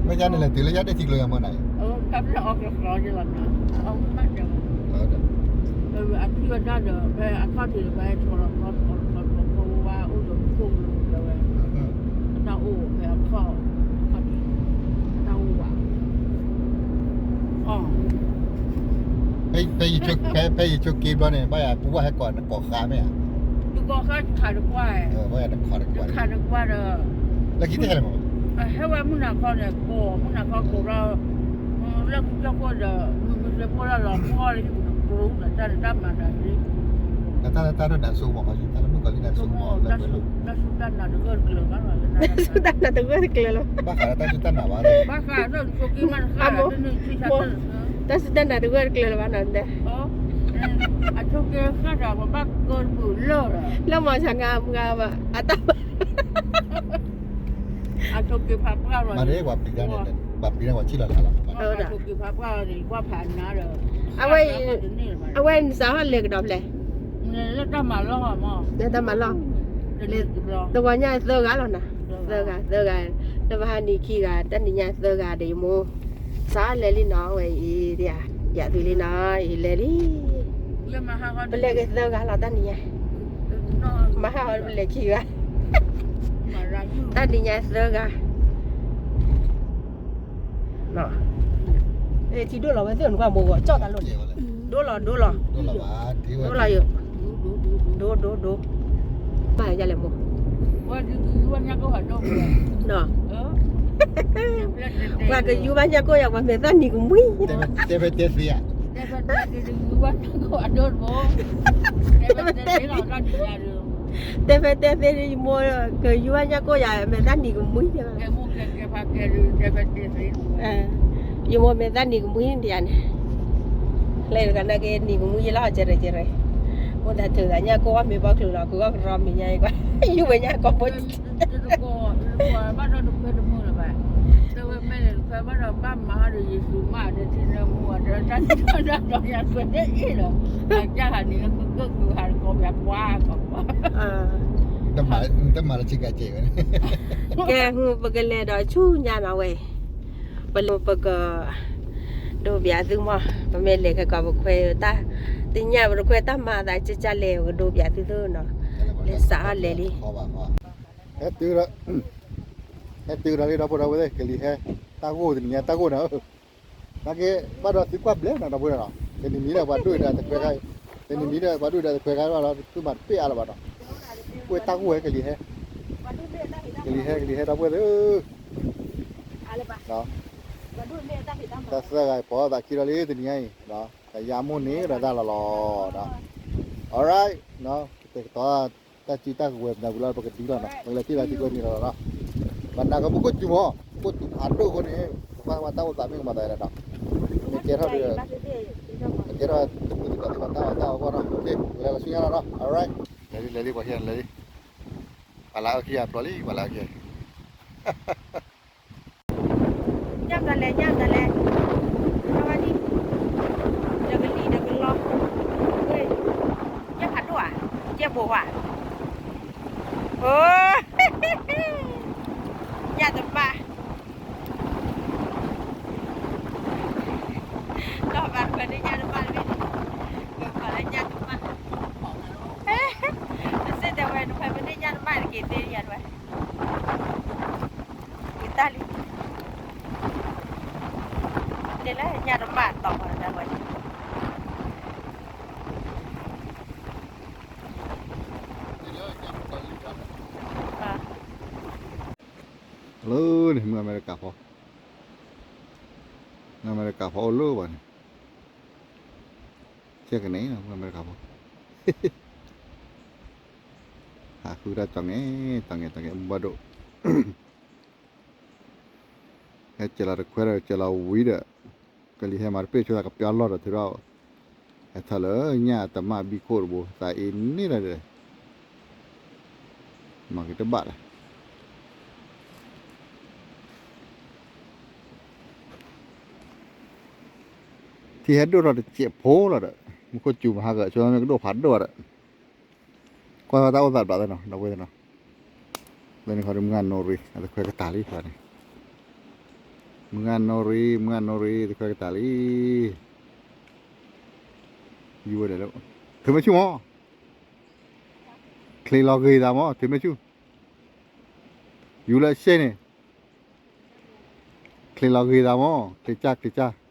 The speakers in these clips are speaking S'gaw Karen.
မ့ၢ်ကန့ၣ်လဲၤတုၤလၢယၤဒ့ထံကျိယၤမ့ၢ်နၤ, အခံဝဲဒၣ်ဒီး ဖဲအခီၣ်ထံးဒီး ဖဲဆီလီၤ ဖဲဝါအိၣ်ဒီးခိၣ်ကလိၤဝဲ, တၢ်အိၣ်ဖဲအခီၣ်, အခီၣ်ထံး, တၢ်အိၣ်ဝဲ, ဖဲယဆိက့ဘျီန့ၣ် ဘၣ်ယၤပူၤဝဲဟဲကိးနကိးဃါမ့ၢ်ဧါ, တကိးဃါတခးတကွၢ်, တခးတကွၢ်ဒီး လၢခံတဟဲလၢၤမး, ဟဲဝဲမုၢ်နၤခီန့ၣ် ကိးမုၢ်နၤခီကိးဒီး လၢကစၢၢ်ခိၣ်ဒီး မုၢ်မ့ၢ်စ့ဖိလၢလီၤဖီလၢဟံၣ်ပူၤန့ၣ် ကျိၤဒီးတၢ်န့ၣ်တၢ်မၤတၢ်သ့, တၢ်တၢ်တၢ်ဒၣ်စိမး တၢ်လၢမုၣ်ကီၤလံၢ်ဒၣ်စိမးလၢပှဲၤလိာ်, တၢ်စူၢ်တၢ်နာ်တဂၢၢ်တကျၢၤဘၣ်, တၢ်စူၢ်တၢ်နာ်တဂၢၢ်တကျၢၤလီၤ, ဘၣ်ဃးဒီးတၢ်စူၢ်တၢ်နာ်ဘၣ်, ဘၣ်ဃးဒီးတၢ်စူၢ်က့ၤမးတဃၣ်ဒီး တၢ်စူၢ်တၢ်နာ်တဂၢၢ်တကျၢၤလီၤဘၣ်နီၤ, အဆိက့ၤဃၣ်ဒီးပဘၣ်ကၢတပူၤလၢာ်ဒီး လၢမီၤဆါငါမုၢ်ဂၤဘၣ် အတၢ် အဆိက့ၤဖးပှၢ်လီၤ, မၤဒ်ပှၤပျံၤတၢ်န့ၣ်, ပှၤပျံၤတၢ်ပှၤဆံၣ်လီၤလၢ်လီၤ, အဆိက့ၤဖးပှၢ်လီၤန့ၣ် ကွၢ်ဖးနါဒီး, အဝဲ, အဝဲနစးထီၣ်လဲၤကဒီးဖျဲၣ်, လၢတၢ်မၤလီၢ်မး, လၢတၢ်မၤလီၢ်, သဝီညါသၢဂၤလီၤနၤ, သၢဂၤ, သၢဂၤ, လၢပဟါနံၤခံဂၤ, တၢ်နံၤညါသၢဂၤဒီးယမိၢ်, စးလဲၤလံနီၤ ဝဲအံၤ, ယၤသုလံနီၤ အံၤလဲၤလံ ပလဲၤက့ၤသၢဂၤလီၤတၢ်နံၤညါ, မဟါအီၤပလဲၤခံဂၤ, တၢ်နံၤညါသၢဂၤ, ထံဒိၣ်လီၤဝဲသ့ၣ်နကွၢ်မိၢ်ဂီၤ ကၠီၣ်တၢ်လိၣ်န့ၣ်, ဒိလီၤ ဒိလီၤ, ဒိလီၤယိာ်, ဒိ ဒိ ဒိ ဒိ, ဘၣ်ယလဲၣ်မိၢ်, ပှၤကယူၤဘၣ်ညါကိၣ်ယၤ ပှၤမဲာ်သၣ်နံၤကမှံ, တဲဖဲတဲသ့ဧါ, တဲဖဲတဲသ့, တဲဖဲတဲသ့ ယမိၢ် ကယူၤဘၣ်ညါကိၣ်ယၤ မဲာ်သၣ်နံၤကမှံ, ယမိၢ်မဲာ်သၣ်နံၤကမှံဒ်ယၤန့ၣ်, လဲၤတဂၤနာ်က့နံၤကမှံယလီၤကဲးရဲၣ်ကဲးရဲၣ်, အိၣ်သးထုးသးညါကိၣ်ဘၣ်မ့ၢ်ဘီၣ်ချုးလီၤ ကဂီၢ်ကရီမ့ၢ်ညါအံၤကွၢ်, ယူၤဝဲညါကိးဖိ, ဘၣ်ဒီးတခွဲတမုာ်လၢၤဘၣ်, တဲဝဲမ့ၢ်န့ၣ် တခွဲဘၣ်ဒီးဘၣ်မၤဒီးယ့ၣ်ၡူးမး ဒီးထံနၢမူအီၤ ဒီးတၢ်ထံၣ်ဒီးယၤခွဲးတအ့ၣ်လီၤ, အကၢ်ဟးန့ၣ် ကကၢၢ်ကဟးတကိးပှၤပှၤကပှၤ, တမၤလၢဆ့ကၤစဲးဝဲန့ၣ်, ကဲ ပကလဲၤဒီးဆူညါနီၤဝဲ, ပလဲၤပက ဒိးပၠးသုမး, ပမ့ၢ်လဲၤခဲကီးပခွဲးတၢ်, သ့ၣ်ညါပတခွဲးတၢ်မၤသးကၢ်ကၢ်လဲၣ် ပကဒိးပၠးသုသ့နီၤ, လဲၤစးအီၣ်လဲၤလံ, ဟဲတုၤဒီး ဟဲတုၤဒီးလံဒီပုၢ်ဒီဝဲၢ် ကလံၤဟဲ, တၢ်ဂိၢ်တနံၤညါတၢ်ဂိၢ်န့ၣ်, နာ်က့ ဘၣ်ဒီးသုကွၢ်ဘျဲၣ်နီၤ ဒီပုၢ်ဒီဝဲၢ်နီၤ, တနံၤမံၤဒီးပှၤဒိၣ်ဒီးတခွဲးခါ, တနံၤမံၤဒီးပှၤဒိၣ်ဒီးတခွဲးခါဘၣ်ဒီး သုမၤတပ့ၢ်အါလၢၤဘၣ်နီၤ, ကွဲးတၢ်ဂိၢ်ဟဲကလံၤဟဲ, ကလံၤဟဲ ကလံၤဟဲ ဒီပုၢ်ဝဲၢ်သ့ၣ်ဧၢ, တၢ်သၢဂၤပိာ်သးခံဒီးလံတနံၤညါအံၤ, တယါမိၢ်န့ၣ်ဒီးတၢ်လီၤလီၤ, alright, ကတဲာ်ကတီၤ တၢ်စုတၢ်ကဝဲၤမနုၤဝံၤလီၤ ပကဒံလီၤနီၤ, ပကလဲၤထံၣ်ဘၣ်သံကွဲနံၤလီၤနီၤ, ပနၢ်ကမူခိၣ်စူၤမး, ခိၣ်စူၤဖးဒိၣ်အဃိန့ၣ်, ပကွၢ်ဝဲတၢ်အိၣ်သးမ့ၢ်ကမၤသးဒီး, ကဲထီၣ်ဒီး, ကဲထီၣ်တမုာ်တကိးသ့ၣ်ဘၣ်တၢ်အီၣ်တၢ်အီအဂီၢ်နီၤ, လဲၤလၢဆူညါလီၤနီၤ, alright, လဲၤလံ လဲၤလံ ပှၤဟံးလဲၤလံ, ပှၤလၢအအုၣ်ခံဂၤပျီလံ ပှၤလၢအအုၣ်ခံဂၤ ညၣ်တလဲၤ ညၣ်တလဲၤ, ဒီးကလံၤဒီးကလီၤ, ညၣ်ဖးဒိၣ်ဧါ, ကဲဘိးဝါ, အိ, ညၣ်တဘၣ်, လီၤဘၣ်ခွဲးန့ၢ်ညၣ်တဘၣ်တဘ့ၣ်, ပကိးလၢညၣ်တဘၣ်, တစ့ၢ်တဲဝဲ နခွဲးမ့ၢ်န့ၢ်ညၣ်တဘၣ်တက့ၤသ့ယၤတဝဲ ကတၢ်လံ, တဲလၢညၣ်တဘၣ်တီၤဝဲဒၣ်ဝဲ, လၢန့ၣ် မုၢ်အမဲရကၤဖီ, မုၢ်အမဲရကၤဖီအိၣ်လၢဘၣ်န့ၣ်, ကဲကန့ၣ် မုၢ်အမဲရကၤဖီ, ဟးဃုတၢ်ကၠီၤငဲၤ ကၠီၤငဲၤ ကၠီၤငဲၤဘၣ်ဒိၣ် ဟဲကဲလီၤတခွဲးဒီး ကဲလီၤဝံၤဒီး ကလံၤဟဲမၤတပ့ၢ်ဆိသးကပျီလီၢ်ဒီးထုးထီၣ်, ဟဲထီၣ်လၢညၣ်တမၣ်ဘံခိၣ်တဘိ သးအ့န့ၢ်လီၤဒီး မၤက့ၤတဘၣ်လၢၤ. ထံဟဲဒိၣ်ထီၣ်တစဲးဖိလီၤဒီး မူခိၣ်စူၤမဟါက ဆိမ့ၢ်ကဒိၣ်ဖးဒိၣ်ဒီး ကွၢ်တၢ်အိၣ်သးတဘျးသနီၤ ဒီပုၢ်ဝဲၢ်နီၤ, လၢန့ၣ်ခီဒီးမုၢ်ဂၤနိရံ အတခွဲကတၢ်လံန့ၣ်, မုၢ်ဂၤနိရံ မုၢ်ဂၤနိရံ တခွဲကတၢ်လံ, ယူၤဝဲဒၣ်လၢ ထုးမဲာ်ဆူၣ်မး, ချ့လီၤဂ့ၤသးမး ထုးမဲာ်ဆူၣ်, ယူၤလၢအရှဲန့ၣ် ချ့လီၤဂ့ၤသးမး ချ့ကၢ်ချ့ကၢ်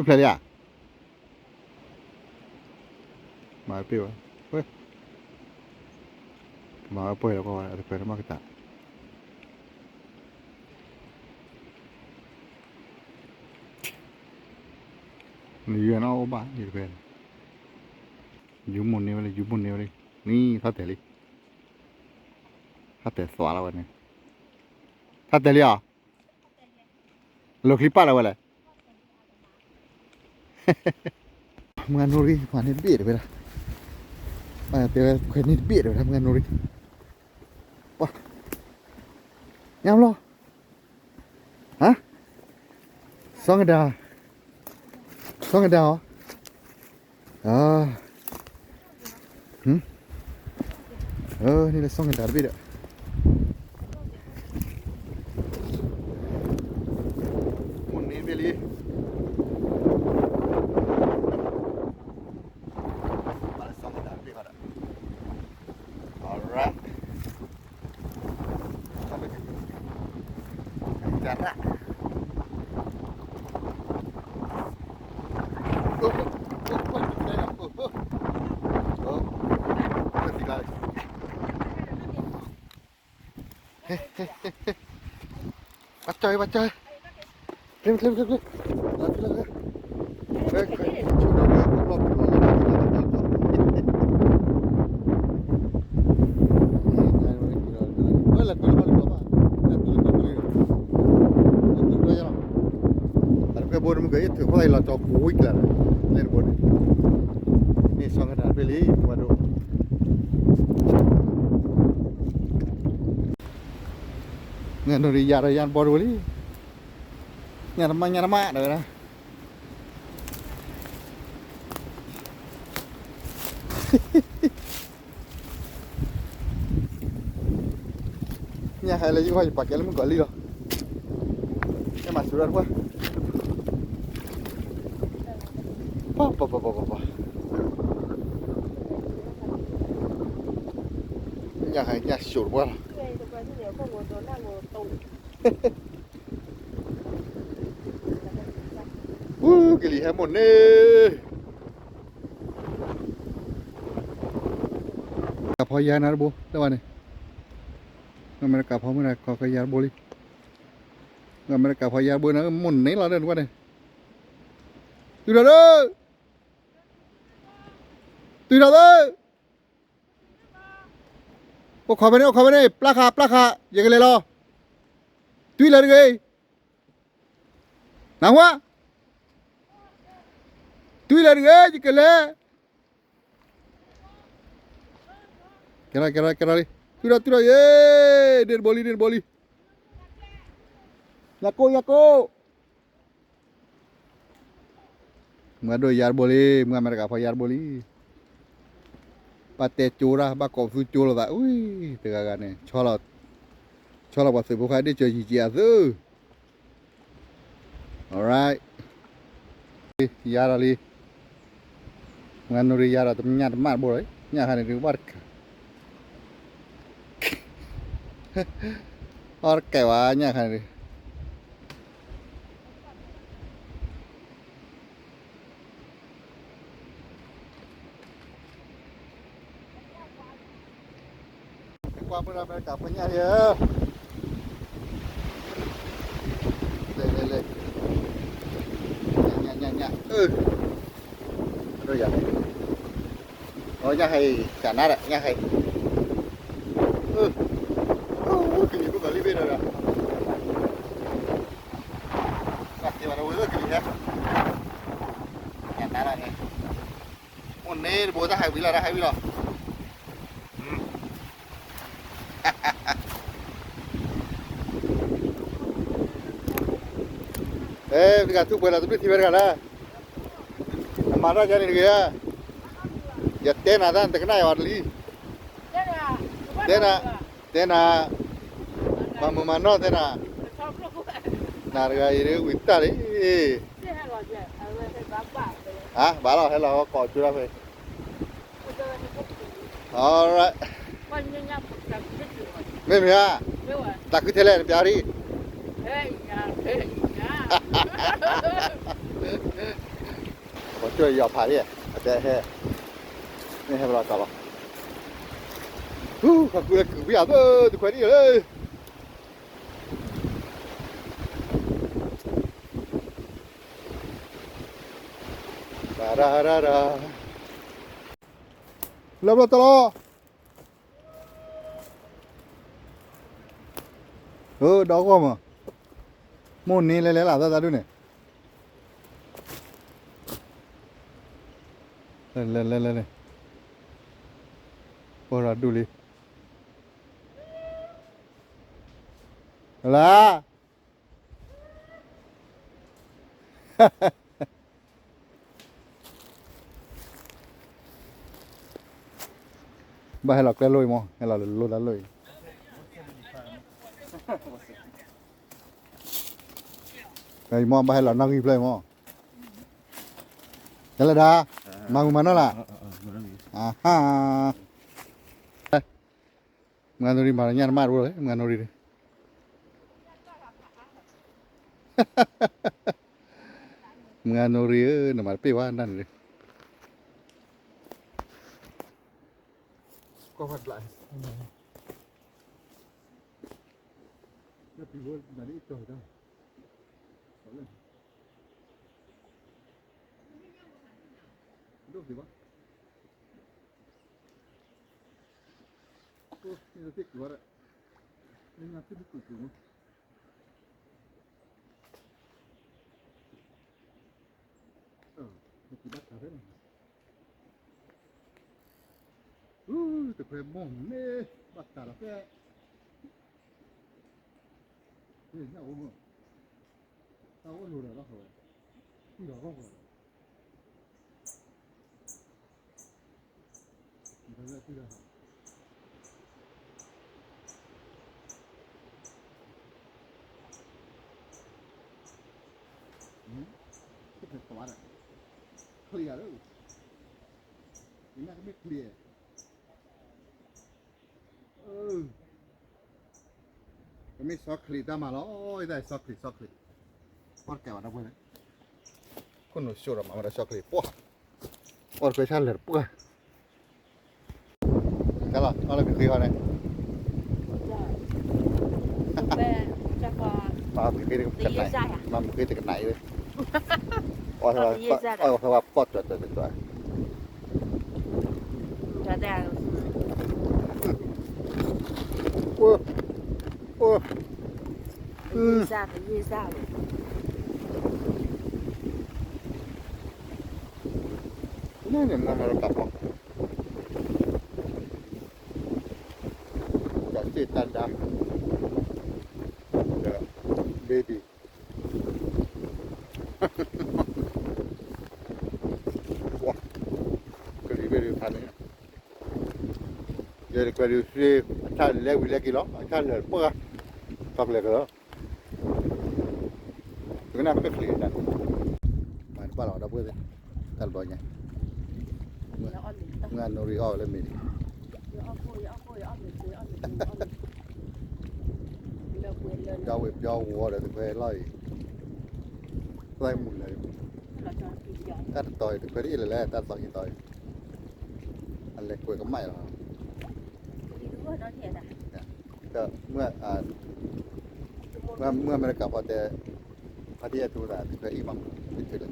ဖျဲၣ်လံဧါ, မၤပ့ၢ်ဝဲ, မၤဝဲပှဲၤလီၤကွၢ်ဝဲ အတခွဲးတမၤကတၢ်, နယူၤနီၢ်အိၣ်ဘၣ် ယတခွဲး, ယူၤမိၢ်န့ၢ်ဝဲလံ ယူၤမိၢ်န့ၢ်ဝဲလံ, နံၤထီၣ်တဲာ်လံ, ထီၣ်တဲာ်သွးလီၤဝဲန့ၣ်, ထီၣ်တဲာ်လံဧါ, အလိၤချံပၢ်လီၤဝဲလဲၣ် မုၢ်ဂၤနိရံ ပှၤန့ၣ်တဘ့ၣ်တဝဲဒၣ်, တဲဝဲခွဲးန့ၣ်တဘ့ၣ်တဝဲဒၣ် မုၢ်ဂၤနိရံ, ပှၤ, ညါဘျီ, ဟါ, စီၤကဒါ, စီၤကဒါအီၤ, အၢ န့ၣ်လၢစီၤကဒါတဘ့ၣ်ဒီး မိၢ်န့ၢ်တဘ့ၣ်လံ, စီၤကဒါတဘ့ၣ်ဃီဒီး, alright, တၢ်, ဘၣ်ကၢ် ဘၣ်ကၢ်, ကျဲ ကျဲ ကျဲ ကျဲ, လီၤ လီၤ လီၤ, တၢ်တဖဲဘိန့ၣ်မ့ၢ်က့ၤ ထုးဖီၣ်သးလီၤကၠီကိးဝံၤကျါဒီး လဲၣ်တဘိန့ၣ်, န့ၣ်စီၤကဒါတဘ့ၣ်လံ ပှၤဒိၣ်, မုၢ်ဂၤနိရံယၤဒီးယၤတဘီတဝဲလံ, ညၣ်တမါ ညၣ်တမါ တဲဝဲဒၣ် ညၣ်ဟဲလၢယဂီၢ် ယပာ်ကဲလၢမုၣ်ကီၤလံၢ်လီၤ, ကဲမၤစူၤဒၣ်တပှၢ်, ပှၤ ပှၤ ပှၤ ပှၤ ပှၤ, ညၣ်ဟဲညၣ်စိးတပှၢ်လီၤ, အူကလံၤဟဲမိၢ်န့ၣ် ကးဖီယါနၤတဘိ တဘၣ်န့ၣ်, အမဲရကၤဖီမုၢ်နၤ ကးဖီယါတဘိလံ, အမဲရကၤဖီယါတဘိန့ၣ် မိၢ်န့ၣ်လီၤ တဘၣ်န့ၣ်, တုၤထီၣ်လၢ, တုၤထီၣ်လၢ, အိၣ်ခိးဖဲန့ၣ် အိၣ်ခိးဖဲန့ၣ် ပျၢ်ဃာ် ပျၢ်ဃာ် ယကလဲၤလီၤ, တွံၢ်လၢတဂ့ၤ နၢ်ဟူဧါ, တွံၢ်လၢတဂ့ၤ ယကလဲၤ, ကဲထီၣ် ကဲထီၣ် ကဲထီၣ်လံ, တုၤထီၣ် တုၤထီၣ် ယ့, န့ၢ်တဘိလံ န့ၢ်တဘိလံ, ယၤကိၣ် ယၤကိၣ်, မုၢ်ဂၤဒိၣ်ယါတဘိလံ, မုၢ်ဂၤအမဲရကၤဖီယါတဘိလံ, ဘၣ်တဲကၠိတၢ် ဘၣ်ကိးပသူကၠိလိာ်သး ဝံၤ တဂၤဂၤန့ၣ် ဆီလီၤပှၤသုးဖိခါဒ့ၣ်ကၠီယံၤက့ၤအသုး Alright, ယါဒီးလံ, မုၢ်ဂၤနိရံယါဒီးတညၣ်တမၣ်တဘိလီၤ, ညၣ်ခါန့ၣ်ဒုး ဘၣ်တကး, အီၣ်တကဲဝဲ ညၣ်ခါန့ၣ်ဒုး ကွၢ်ပၢၢ် အမဲရကၤဖီညၣ်လံဧၢ, လဲၤ လဲၤ လဲၤ, ညၣ် ညၣ် ညၣ် အၢ, အဒိယၤ, အညၣ်ဟဲအံၤ ကနါဒီး ညၣ်ဟဲအံၤ, အၢ, ကလံၤဖိကလံၤဘ့ၣ်ဒီးဒီး, ဘၣ်က့ၤဘၣ်ဒီးဝဲလၢကလံၤဟဲ, ညၣ်နါလီၤန့ၣ်, အိၣ်န့ၣ်တဘိတၢ်ဟဲဝံၤလီၤ တၢ်ဟဲဝံၤလီၤ. ကထူၣ်ပှဲၤဒီးတဘျုးထံဝဲတဂၤလၢ နမၤတၢ်ယါန့ၣ်တဂ့ၤဧါ. ယတဲနၤတၢ်နတကနၣ်ယၤဘၣ်တလံ. တဲနၤ, တဲနၤ, မၤမုာ်မၤနီၢ်တဲနၤ, နၤတဂၤအံၤဒ်ဝံၤတၢ်လံ. ဟါ, ဘၣ်လီၤ ဟဲလီၤကိးကၠိဒၣ်ဖဲ alright, မ့ၢ်မ့ၢ်ဧါ, တၢ်ခုထဲလဲၣ် နပျးဒံး, ပှၤကၠိယီၤဖးဒံး, အတဲဟဲ, မ့ၢ်ဟဲဘၣ်လီၤတီၤလီၤ, ဟူ, ခီကူလၢကုၢ်ဖံးအသၢ တခွဲးဒံးလၢ တၢ်ရၢ်ရၢ်ရၢ်, လၢဘျီတီၤလီၤ, အၢ ဒီးဂီၢ်မး, မိၢ်န့ၢ်လဲၤလဲၤလၢသးသးဒူၣ်န့ၣ်, လဲၤလဲၤလဲၤလဲၤ, ပှၤရၤဒူၣ်လံ, လၢ ဘၣ်ဟဲလီၤကျဲလိၣ်အံၤမး, ဟဲလီၤလိာ်သးလိၣ်အံၤ, မးဘၣ်ဟဲလီၤနီၣ်ဂံၢ်ဖျၢၣ်အံၤမး, ဟဲလၢဒၣ်, မၤမုာ်မၤနီၢ်လၢ်, အဟါ မုၢ်ဂၤနိရံမၤတၢ်ညၣ် နမၢ်တအိၣ်လၢၤ မုၢ်ဂၤနိရံ, မုၢ်ဂၤနိရံဧၢ, နမၤတပ့ၢ်ဝဲဒၣ်န့ၣ်, ကီၢ်ဖးဒိၣ်, ဒိၣ်က့ၤဘၣ် တခွဲမိၢ်န့ၣ် ဘၣ်တၢ်လီၤဖဲ ညၣ်အိၣ်မး, တၢ်အိၣ်လိၤဒီးလီၤဃီဝဲ, ထံလီၤဂီၢ်ဃီလီၤ, ချ့ယၤလၢ, ယနာ်ကမ့ၢ်ချ့ ပမ့ၢ်ဆီချံးတၢ်မၤလီၤ, အံၤတၢ်ဆီချံး ဆီချံး, အီၣ်တကဲဘၣ်ဒီပုၢ်ဝဲၢ်, ခိၣ်နူာ်ဆိဒီးမၤဝဲဒၣ်ဆီချံးပှၢ်, အီၣ်တခွဲဆၣ်လၢာ်တပှၢ်, ကလီၤ အီၣ်လၢမ့ၢ်ဃ့အီၤန့ၣ်, မ့ၢ်ဃ့တကနၣ်, မ့ၢ်ဃ့တကနၣ်အံၤ, အီၣ်ထီၣ်ဝဲပီၣ်တွဲၣ်တွဲၣ်တွဲၣ် န့ၣ်န့ၣ် မ့ၢ်မ့ၢ်တၢ်ပီၣ်, တၢ်စ့ၣ်တၢ်ဒါ, ဒီး baby ကလံၤဘ့ၣ်ဒုးဖးန့ၣ်, ယဲတကွဲးဒုးသ့, အဆၣ်လဲၤဝံၤလဲၤက့ၤလီၤ, အဆၣ်လၢာ်တပှၢ်, ထီၣ်ကလဲၤကလီၤ, တကနၣ်ကမ့ၢ်ချံးတၢ်န့ၣ်, မၤတဘၣ်လီၤဒီပုၢ်ဝဲၢ်, တၢ်တဘျီညါ, မုၢ်ဂၤနိရံအီၣ်ဝဲလၢမ့ၤန့ၣ် ဒီဝ့ၢ်ပျီဝီၤဒီးတခွဲလီၤအံၤ, သၢမုၢ်လၢ်, တၢ်တတီၤအံၤ တခွဲတအ့ၣ်လၢၤလဲၣ် တၢ်သီအံၤတီၤအံၤ, အလဲၤကွဲးကမၣ်အံၤလီၤ, မုၢ်အမဲရကၤဖီတဲ, ဖါတံၢ်အဲၣ်ထူသး တခွဲအ့ၣ်မး, တထုးလၢ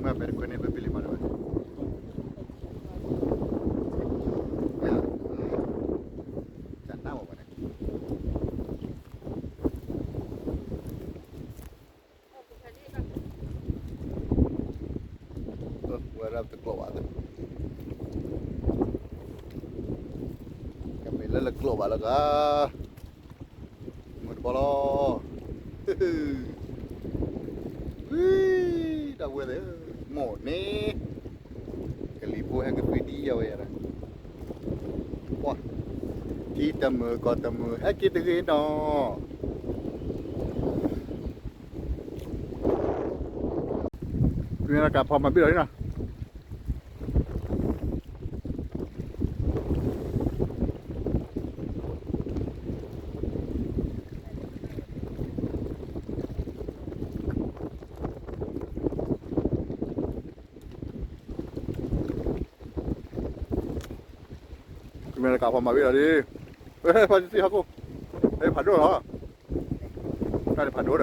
မ့ၢ်ဖဲတခွဲန့ၣ် ပပ့လံမးလၢၤဘၣ်, တၢ်နးဝဲန့ၣ်, ဝဲဒၣ်တကျိးဘၣ်, ကမ့ၢ်လၢလၢကျိးဘၣ်လၢဂၤ, လီၤ, ဝံ, ဒီပုၢ်ဝဲၢ်သ့ၣ်, မိၢ်န့ၣ်, ကလံၤဖိဟဲကသွံဒံယဝဲယၤဒီး, ပှၤ, ထံတမုာ်ကီၢ်တမုာ် ဟဲက့ၤတဂ့ၤနီၤ. ကမ့ၢ်လၢကးဖီမၤဘ့ၣ်လီၤနီၤ. ကမ့ၢ်လၢကးဖီမၤဘ့ၣ်လီၤဒ်, ဖါတံၢ်ဟီၣ်ခိၣ်, ဖးဒိၣ်လီၤ, တၢ်န့ၣ်ဖးဒိၣ်ဒီး ဝဲၢ်လၢပပှံဘၣ်ဘ့ၣ်ဘၣ်, ညၣ်ဘီဖျိဝဲ, ဝဲၢ်ဒီးကလံၤဟဲဒီး, ဝ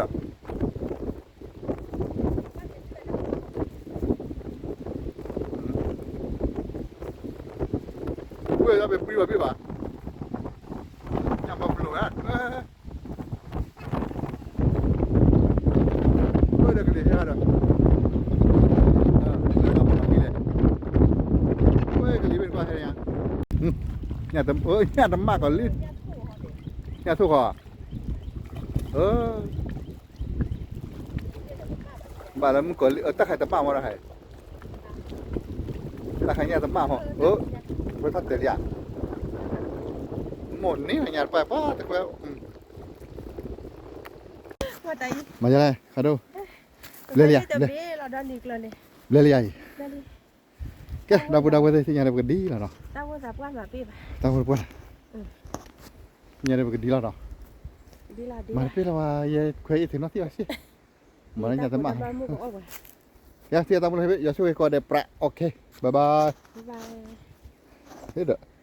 ဲၢ်ကလံၤဘ့ၣ်ကွၢ်ဟဲညါ, ညၣ်တမၣ်ကီးလံ, ညၣ်ထိၣ်ဃီ, ဘၣ်လၢမုၣ်ကီးလံ, တၢ်ခါတမၣ်မ့ၢ်ဒီးဟဲ, တၢ်ခါညၣ်တမၣ်မ့ၢ်, ဝဲထီၣ်တဲာ်လံဧါ, မိၢ်န့ၣ်ညၣ်တပၢ်ပှၤတခွဲ, မၤယလဲၣ် ခါဒိၣ်, ဘျဲလံဧါ, ဘျဲလံဧါအံၤ, ကဲ ဒီပုၢ်ဒီဝဲၢ်သ့ၣ် သ့ၣ်ညါဒီးပကဒံလီၤနီၤ, တၢ်ဖိတပှၢ်, သ့ၣ်ညါဒီးပကဒံလီၤနီၤ, မၤတပ့ၢ်လၢၤဝဲ ယခွဲးအံၤသ့ၣ်နီၣ်သံအီၤစ့ၢ်, မၤလၢညၣ်တမၣ်, ကဲ သ့ၣ်တၢ်မူလၢဟဲ ယွၤဆိၣ်ဂ့ၤကိးဂၤဒဲး ပြး okay bye bye, ဒီး